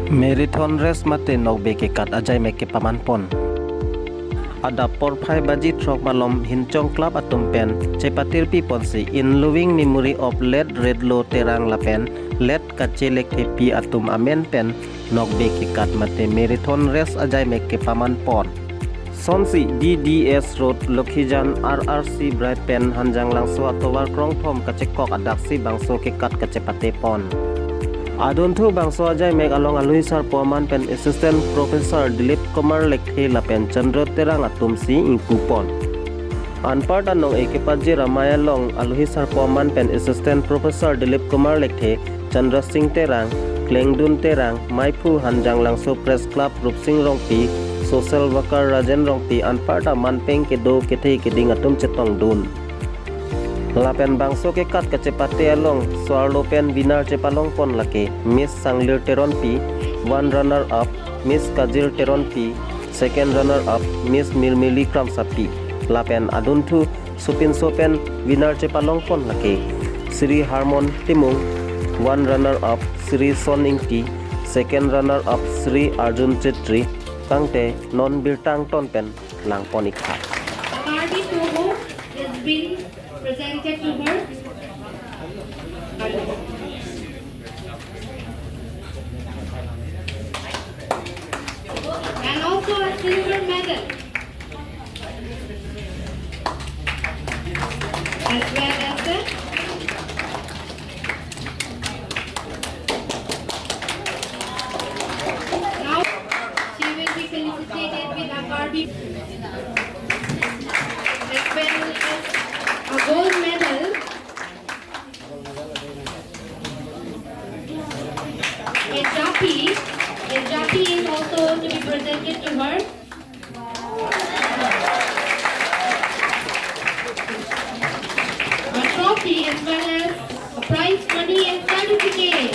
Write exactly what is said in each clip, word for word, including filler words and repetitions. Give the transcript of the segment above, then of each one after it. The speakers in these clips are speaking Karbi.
Marathon race mate nokbe kekat ajaimek kepaman pon. Adap porphai baji throk malom Hinchong Club atum pen chepatirpi ponsi in loving memory of late Redlo Terang lapen late Kache Lekthepi atum amen pen nokbe kekat mate marathon race ajaimek kepaman pon. Sonsi D D S Road, Lokhijan R R C Bright pen Hanjanglangso atovar krongthom kachekok adaksi bangso kekat kachepate pon. Adunthu bangso ajaimek along alohi sarpo aman pen Assistant Professor Dilip Kumar Lekthe lapen Chandra Terang atumsi ingpu pon. Anparta nong-e kepajir amei along alohi sarpo aman pen Assistant Professor Dilip Kumar Lekthe, Chandra Sing Terang, Klengdun Terang, Meiphu Hanjanglangso Press Club Rupsing Rongpi, Social Worker Rajen Rongpi, anparta manpeng kedo kethe keding atum chetongdun. Lapen bangso kekat kachepate along so-arlo pen winner chepalong pon lake Miss Sanglir Teronpi, one runner up, Miss Kajir Teronpi, second runner up, Miss Mirmili Kramsapi. Lapen adunthu sopinso pen winner chepalong pon lake Sri Harmon Timung, one runner up, Sri Son Ingti, second runner up, Sri Arjun Chetri. Tangte non birta angton pen lang pon ik tha. Karbi Poho is being presented to her. And also a silver medal. As well as the Now, she will be felicitated with a Karbi as well as a gold medal. A japi, a japi is also to be presented to her. A trophy as well as a prize money and certificate.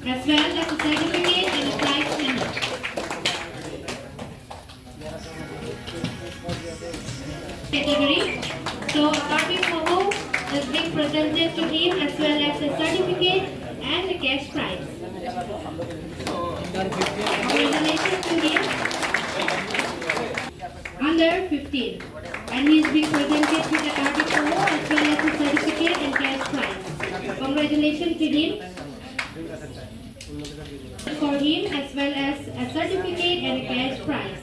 As well as a certificate and a prize money. Category. So, Karbi Poho is being presented to him as well as a certificate and a cash prize. Congratulations to him. Under fifteen. And he is being presented with a Karbi Poho as well as a certificate and cash prize. Congratulations to him. For him as well as a certificate and a cash prize.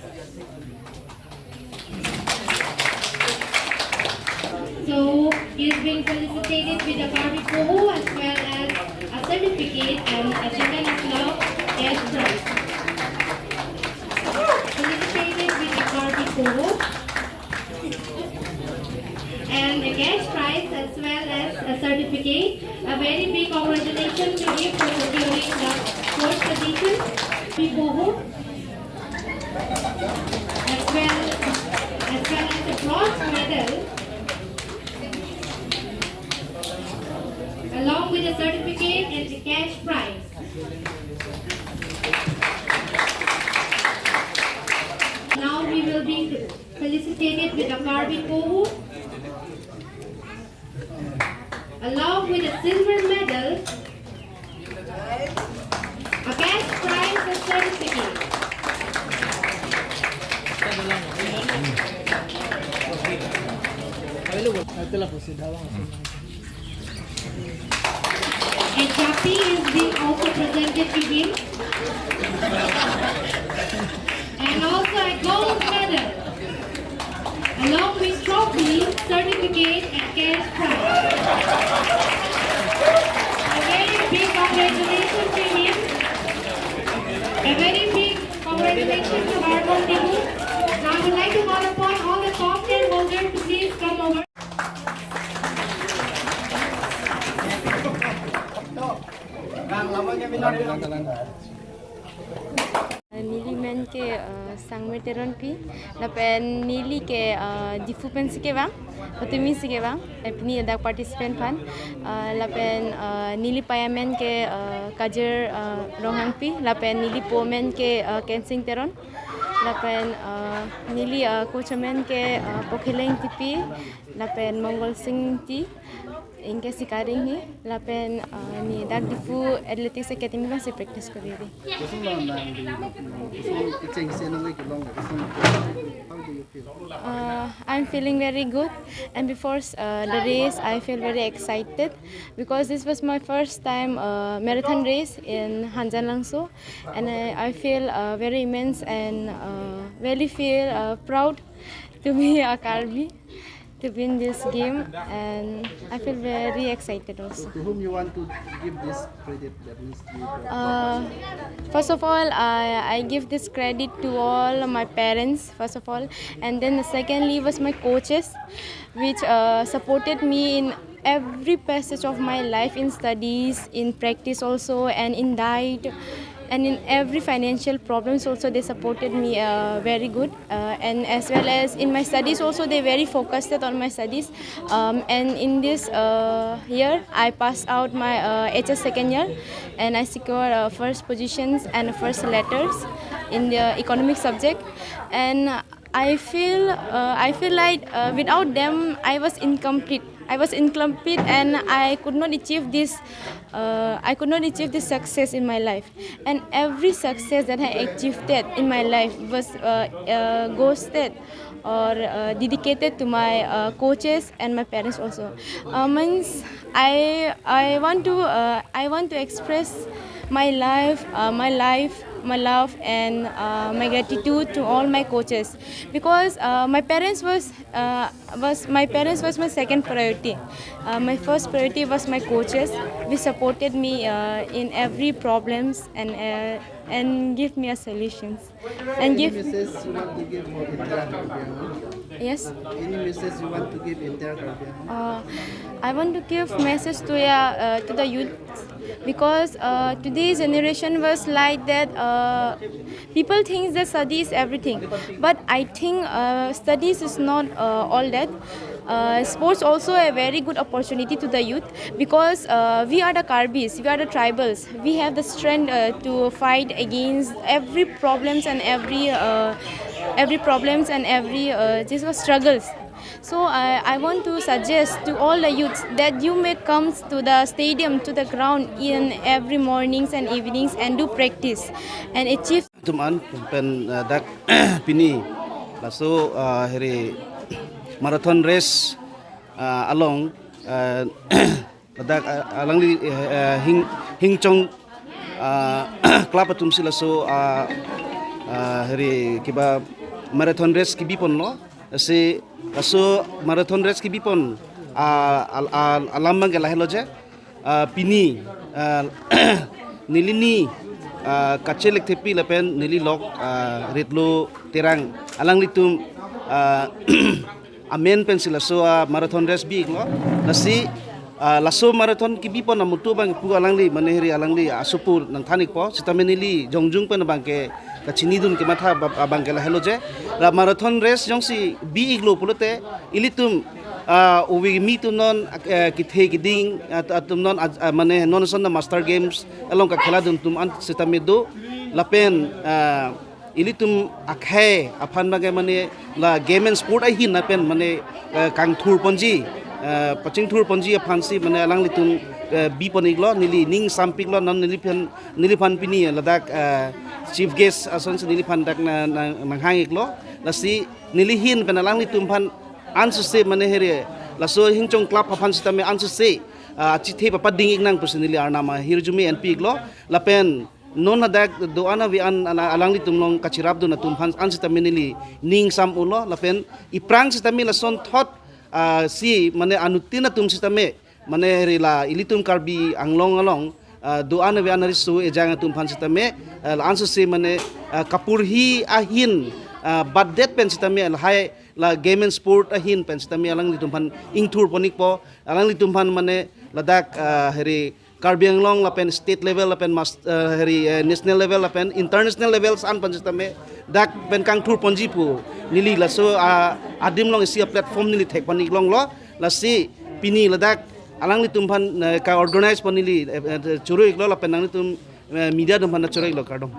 So, he is being felicitated with a Karbi Poho as well as a certificate and a second of love cash prize. Felicitated with a Karbi Poho and a cash prize as well as a certificate. A very big congratulations to him for securing the fourth position. Karbi Poho as well, as well as a bronze medal, along with a certificate and a cash prize. Now we will be felicitated with a Karbi Poho, along with a silver medal, a cash prize, a certificate. A japi is being also presented to him. And also a gold medal, along with trophy, certificate, and cash prize. A very big congratulations to him. A very big congratulations to Harmon Timung. Now I would like to call upon all the top ten holders to please come over. Neli men ke, eh, Sangmir Teronpi, lapen neli ke, eh, Diphu pensi kevang, Patumi si kevang, eh, pini ladak participant aphan, eh, lapen, eh, neli pei amen ke, eh, Kajir, eh, Ronghangpi, lapen neli po amen ke, eh, Kensing Teron. Lapen uh, neli uh, coach amen ke uh, Pokheleng Tipi, lapen Mongol Sing Ti, anke Sikari Enghi, lapen uh, ne dak Diphu Athletics Academy abangsi practice kori ri. Koson lo nang di, koson kechengsi nang kelong, koson, how do you feel? Uh, I'm feeling very good, and before uh, the race, I feel very excited because this was my first time uh, marathon race in Hanjanglangso, and I, I feel uh, very immense and uh, really feel uh, proud to be a Karbi, to win this game, and I feel very excited also. To whom you want to give this credit? That means you got Uh, first of all, I, I give this credit to all my parents, first of all, and then secondly was my coaches, which uh, supported me in every passage of my life, in studies, in practice also, and in diet, and in every financial problems also. They supported me uh, very good, uh, and as well as in my studies also, they very focused on my studies. Um, and in this uh, year, I passed out my uh, H S second year, and I secured uh, first positions and first letters in the economic subject. And I feel uh, I feel like uh, without them, I was incomplete. I was incomplete, and I could not achieve this. Uh, I could not achieve this success in my life. And every success that I achieved in my life was uh, uh, goes that or uh, dedicated to my uh, coaches and my parents also. Uh, means I I want to uh, I want to express my life, uh, my life, my love and uh, my gratitude to all my coaches, because uh, my parents was uh, was my parents was my second priority. Uh, my first priority was my coaches. We supported me uh, in every problems and uh, and give me a solutions and Any give message you want to give for entire Karbi Anglong? Yes. Any message you want to give entire Karbi Anglong? Uh, I want to give message to uh, uh, to the youth, because uh, today's generation was like that. Uh, people think that study is everything, but I think uh, studies is not uh, all that. Uh, sports also a very good opportunity to the youth, because uh, we are the Karbis, we are the tribals. We have the strength uh, to fight against every problems and every uh, every problems and every uh, this was struggles. So I, I want to suggest to all the youths that you may come to the stadium, to the ground in every mornings and evenings and do practice and achieve. Atum an pen uh, dak pini laso uh, heri marathon race uh, along uh, dak uh, alangli uh, hing hingchong uh, club atum si laso uh, uh, heri kiba marathon race kibi ponlo, si laso marathon race kibi pon uh, al, al, alam abang ke lahelo je uh, pini uh, neli ni uh, Kache Lekthepi lapen neli lok uh, Ritlo Terang alanglitum uh, amen pensi laso uh, marathon race bi iklo. Lasi uh, laso marathon kibi pon amutu abang pu alangli mane heri alangli asopo nangthan ikpo, sitame neli jongjung pen abang ke kachinidun kematha abang ke lahelo je. La marathon race jongsi bi iklo pulote ilitum uh, uwi mi tum non uh, kithe kiding uh, atum non uh, mane non son na master games along kakhela dun atum an sitame do lapen uh, ilitum akhei aphan abang ke mane la game and sport ahin lapen mane uh, kangthur ponji uh, pachingthur ponji aphan si mane alanglitum uh, bi pon iklo, neli ning sampiklo, non neliphan neliphan pini ladak uh, chief guest ason si neliphan dak na, na, nanghang iklo. Lasi neli hin pen alanglitum aphan ansose mane heri laso hingchong club aphan sitame ansose uh, chithe papa ding ik nang pusi neli arnam ahirjume enpi iklo. Lapen non hadak do-an avi an ala- alanglitum along kachirap dun atum aphan an sitame neli ning sam ulo, lapen iprang sitame lason thot uh, si mane anutin atum sitame mane heri la ilitum Karbi Anglong along uh, do-an avi an riso ejang atum aphan sitame uh, la ansose mane uh, kapurhi ahin uh, badet pen sitame lahai la game and sport ahin pen sitame alanglitum aphan ingthur pon ikpo, alanglitum aphan mane ladak uh, heri Karbi Anglong lapen state level lapen mas, uh, heri uh, national level lapen international level san pen sitame dak pen kangthur ponji pu neli laso uh, adim along isi a platform neli thek pon iklonglo. Lasi pini ladak alanglitum aphan uh, ka organize pon neli uh, uh, choro iklo lapen nanglitum uh, media atum aphan choro iklo, kardom.